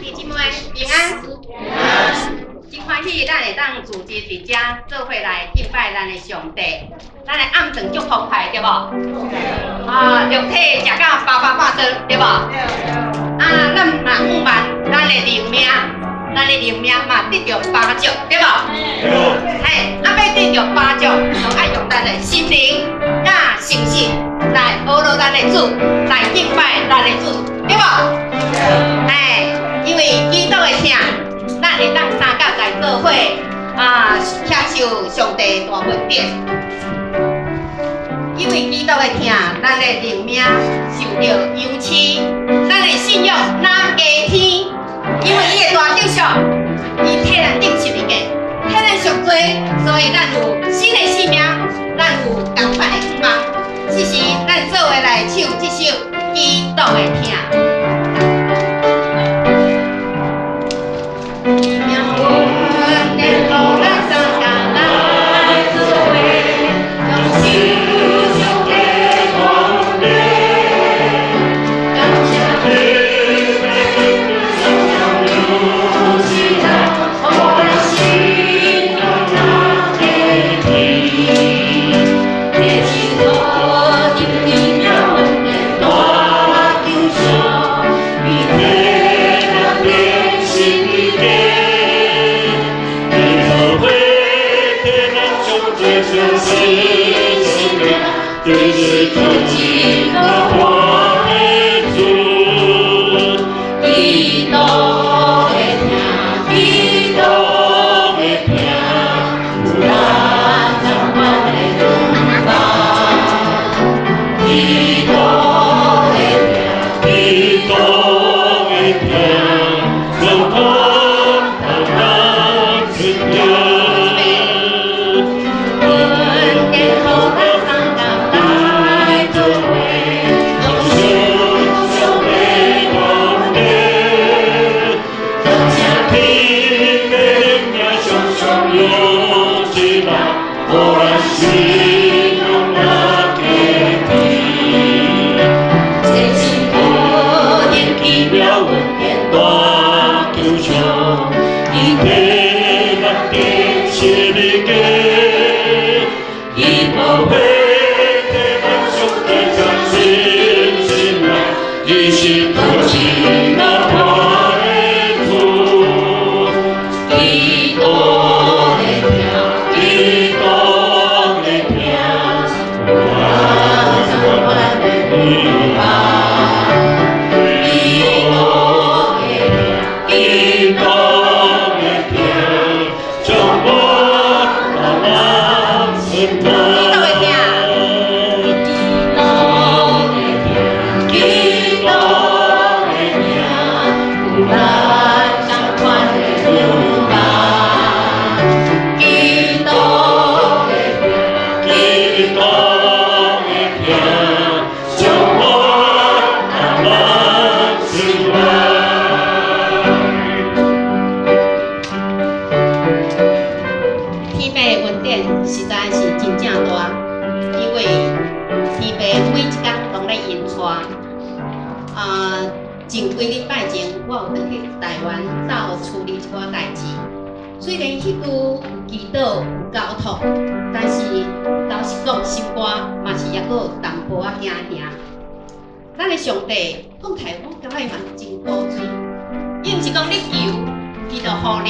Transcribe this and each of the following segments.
弟姊妹平安，真歡喜，咱會當組織佇遮做伙來敬拜咱的上帝。咱的暗頓足澎湃，對無？啊，肉體食甲飽飽飽頓，對無？啊，咱嘛向望咱的靈命，咱的靈命嘛得著飽足，對無？嘿，啊，欲得著飽足，就愛用咱的心靈佮誠實來學落咱的主，來敬拜咱的主，對無？嘿，因為基督的疼，咱會當相佮來做伙啊，享受上帝大恩典。因為基督的疼，咱的靈命受著養飼，咱的信仰若加添。因為伊的大得贖，伊替咱釘十字架，替咱贖罪，所以咱有新的生命，咱有仝款的盼望。此時，咱做伙來唱這首《基督的疼》。恩典予咱相佮來做伙，享受上帝恩典，感謝天父常常有慈愛，予咱心中若加添。這是何等奇妙恩典大救贖，伊替咱釘十字架，伊寶血替咱將罪將洗淨，伊是塗脂抹粉的主。基督的疼，基督的疼，有咱仝款的盼望。基督的疼，基督的疼，充滿咱生命。恩典予咱相佮來做伙，享受上帝恩典，感謝天父的靈常常有慈愛，予咱心中若加添。這是何等奇妙恩典大救贖，伊替咱釘十字架，伊寶血替咱將罪將洗淨，伊是塗脂抹粉的主。基督的疼，基督的疼，有咱仝款的盼望。基督的疼，基督的疼，充滿咱心基督的疼，基督的疼，基督的疼，有咱仝款的盼望。基督的疼，基督的疼，充滿咱心內。天父的恩典實在是真正大，因為天父每一工攏咧引帶。啊，前幾禮拜前，我有轉去台灣鬥處理一寡代誌。雖然彼句有祈禱有交託，但是老實講，心肝嘛是猶閣有淡薄仔驚驚。咱的上帝講起來，我感覺伊嘛真古錐。伊毋是講你求，伊就予你。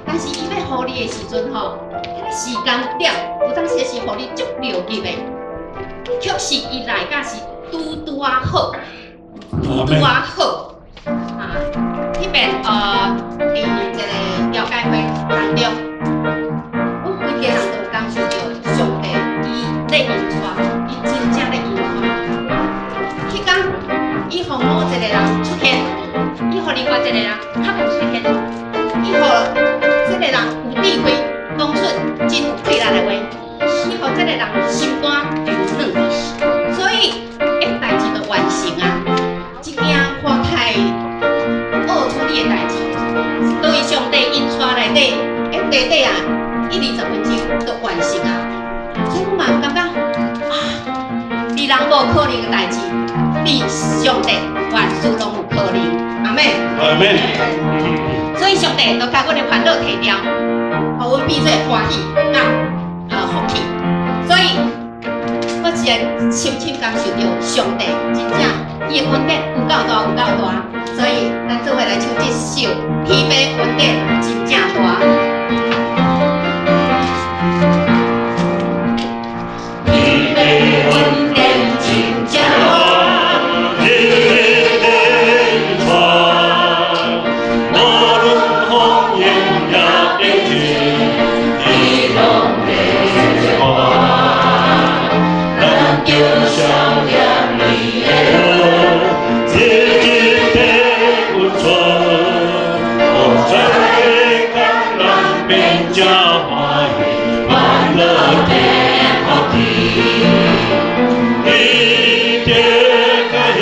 但是伊欲予你的時陣吼，彼個時間點有當時是予你足著急的，確實伊來甲是拄拄仔好，拄拄仔好。啊，彼邊佇這個調解會當中，阮規家人都有感受著上帝伊咧引帶，伊真正咧引帶。彼工伊予某一個人出現，伊予另外一個人較無出現，伊予這個人有智慧，講出真有氣力的話，伊予這個人心肝柔軟，所以彼代誌就完成啊！這件看太惡處理的代誌，都伊上帝引帶內底，彼短短啊，一二十分鐘就完成啊！所以我嘛感覺啊，佇人無可能的代誌，佇上帝萬事攏有可能。阿門。門。阿門。所以上帝就共阮的煩惱提掉，予阮變做歡喜佮福氣。所以，我實在深深感受著上帝真正伊的恩典有夠大，有夠大。所以，咱做伙來唱這首《天父恩典真正大》。天父恩典真正大，日日的傳，無論風雨也變天，伊攏會作伴。咱就想念伊的好，日日的溫存，予全世界人變這歡喜，歡樂的福氣。伊的甲恩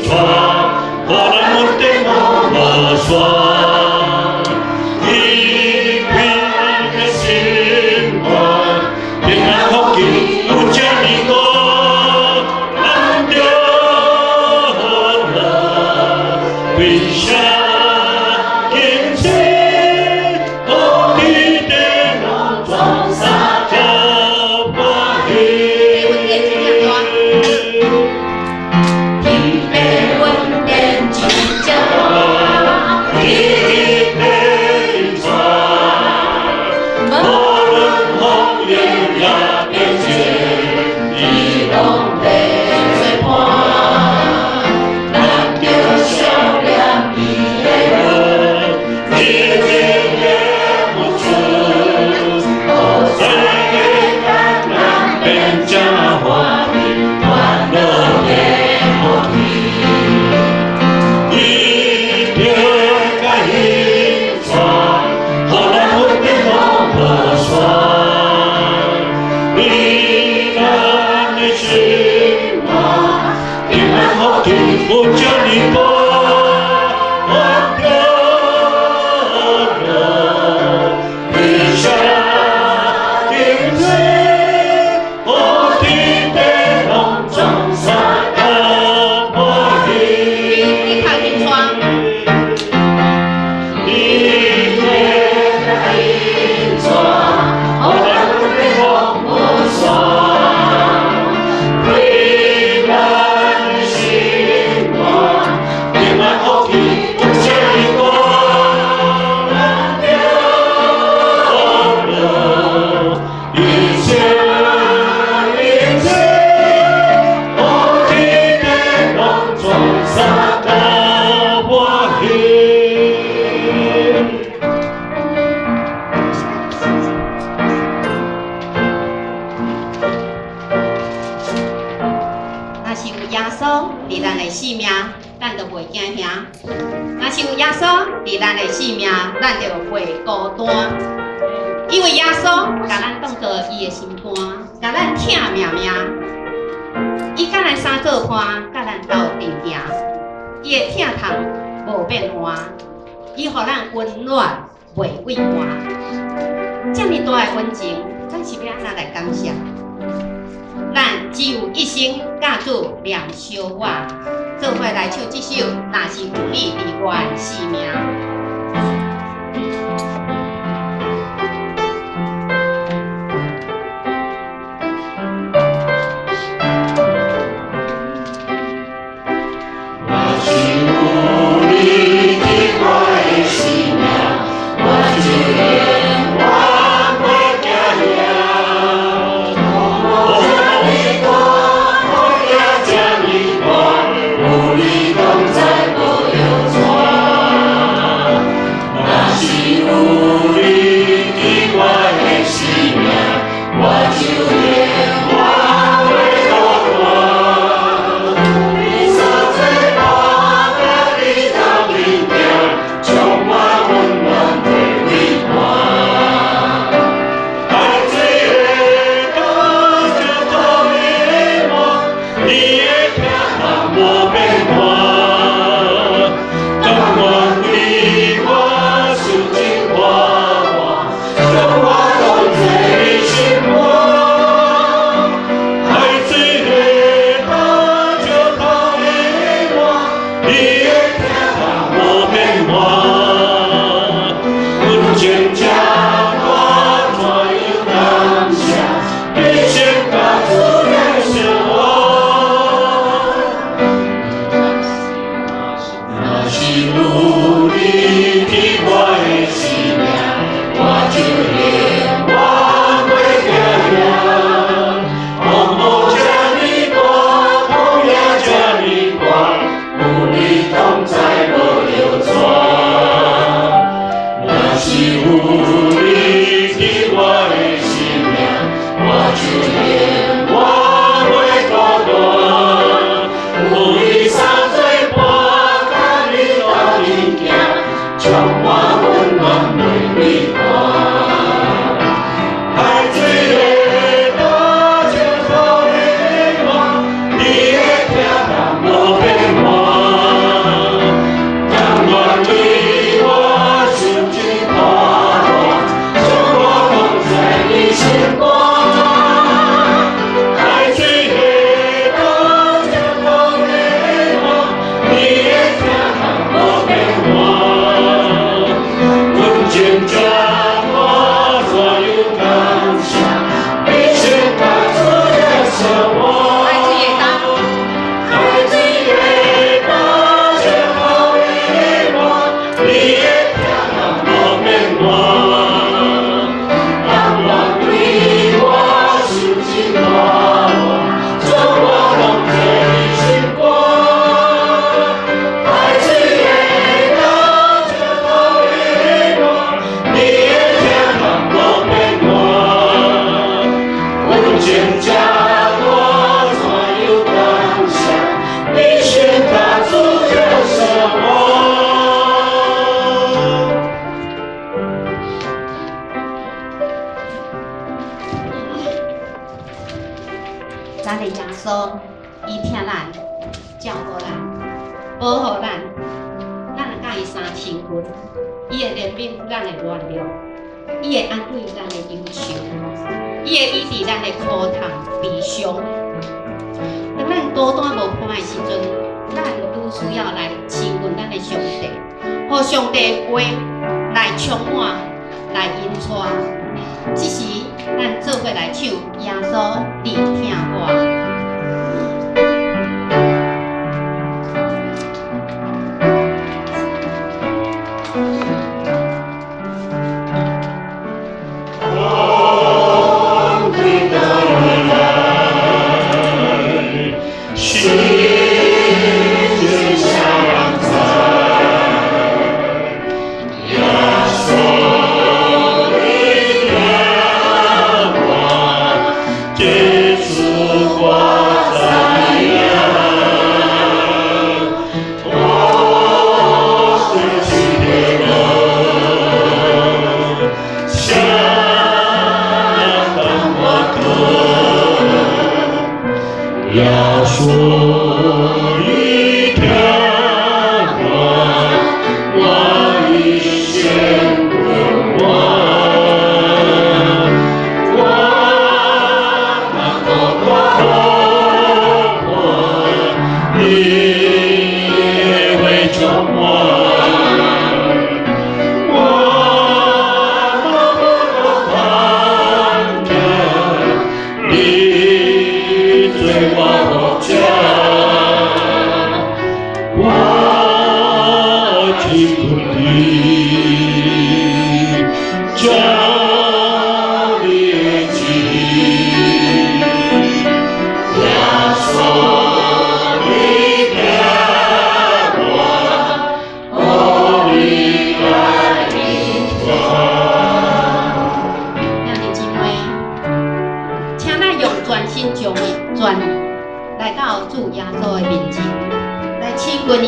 帶，予咱恩典攏無煞。伊開咱的心肝，平安福氣有這呢多，咱著樂，歸聲敬謝，土地地攏裝啥就歡喜。天父恩典真正大，日日的傳，無論風雨也變天，伊攏會作伴。咱著想念伊的好，日日的付出，予全世界人變這歡喜，歡樂的福氣。伊著共恩帶，予咱恩典攏無煞。為咱的心肝，平安福氣有這呢多，咱著樂，歸聲敬謝，土地地攏裝啥都歡喜。你靠近窗。伊的恩帶，予咱恩典攏無煞。為咱的心肝，平安福氣有這呢多，咱著樂，一生一世，土地地攏裝啥都歡喜。若是有耶穌佇咱的生命，咱就袂驚嚇；若是有耶穌佇咱的生命，咱就袂孤單。因為耶穌共咱當做伊的心肝，共咱疼命命。伊佮咱三做伴，佮咱鬥陣行。伊的疼痛無變換，伊予咱溫暖袂畏寒。這爾大的恩情，咱是欲按怎來感謝？咱只有一生佮主連相我，做伙來唱這首《若是有你佇我的生命》。若是有你佇我的生命，我就永遠袂驚嚇。風這呢大，雨也這呢大，有你同在無藥帶。充滿溫暖袂變換。海水的大石頭的岸，你的疼痛無變換。甘願為我受盡苦難，將我放在你心肝。海水的大石頭的岸，你的疼痛無變換。阮情這大，怎樣感謝？你先甲主耶穌我。海水的大，海水的大石頭的岸，你的疼痛無變換。甘願為我受盡苦難，將我攏做你心肝。海水的大石頭的岸，你的疼痛無變換。阮情這大，怎樣感謝？你先甲主耶穌我。咱的耶穌，伊疼咱，照顧咱，保護咱，咱若佮伊相親近，伊會憐憫咱的軟弱，伊會安慰咱的憂愁，伊會醫治咱的苦痛悲傷。當咱孤單無伴的時陣，咱愈需要來親近咱的上帝，予上帝的話來充滿，來引帶。這時，咱做伙來唱耶穌，你疼我。风吹来，心情啥人知？耶穌你疼我，這次我知影。我雖是個人，啥人當我靠？耶穌伊疼我，我已先問我，我若無我苦你會充滿。我若無環境，你做我牧者，我親近你，照你的旨意。耶穌你疼我，予你來引帶。兄弟姊妹，請咱用全心全意全意來到主耶穌的面前，來親近伊，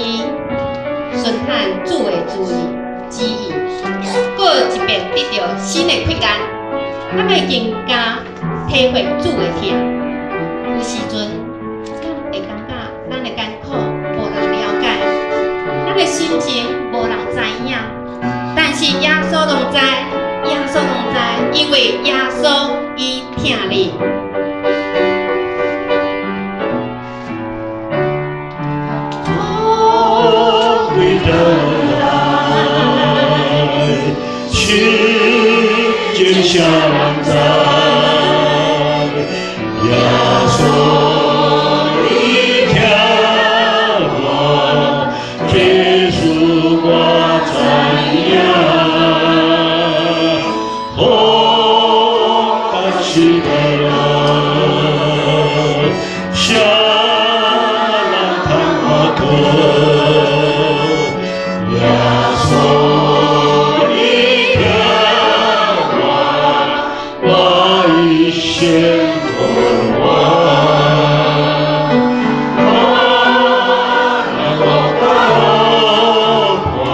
順探主的旨意旨意，閣一遍得著新的貴干，咱會更加體會主的疼。有時陣，咱會感覺咱的艱苦無人了解，咱的心情無人知影，但是耶穌攏知，耶穌攏知，因為耶穌伊疼你。風對倒來，心情啥人知？耶穌你疼我，這事我知影。風甲是的路，啥人通我靠？耶穌你疼我，我已先問我。我若無苦伴，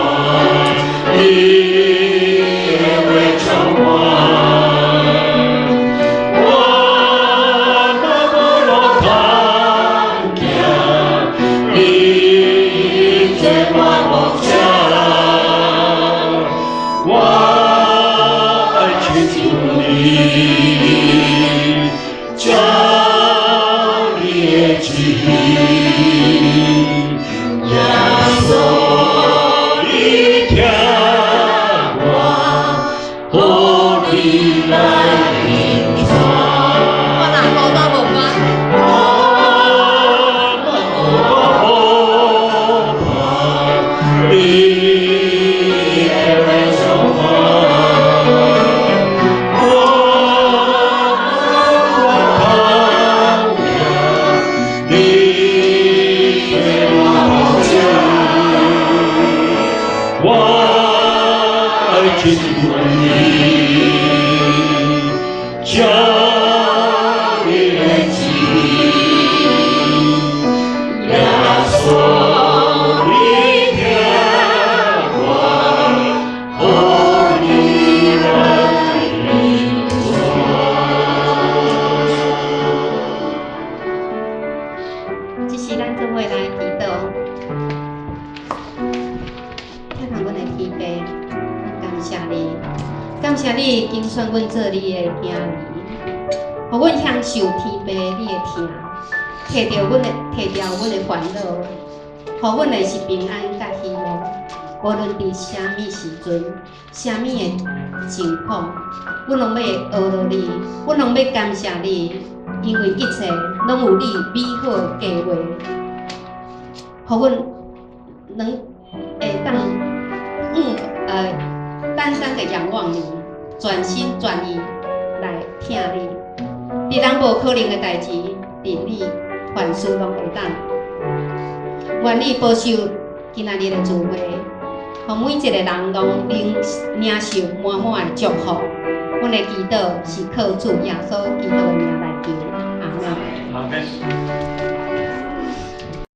疼我，予你來引帶。我若孤單無關。我無怕，你會相伴。我靠你我手，我愛親近你，將你的旨意，耶穌你疼我，予你來引帶。這時咱做伙來祈禱，天父阮的天父，感謝你，感謝你揀選阮做你的囝兒，予阮享受天父你的疼，提掉阮的煩惱，予阮的是平安佮喜樂。無論佇啥物時陣，啥物的情況，阮攏欲呵咾你，阮攏欲感謝你，因為一切攏有你美好的計劃，予阮能會當單單的仰望你，全心全意來疼你。佇人無可能的代誌，佇你凡事攏會當。願你保守今仔日的聚會，予每一個人攏能領受滿滿的祝福。阮的祈禱是靠主耶穌基督的名。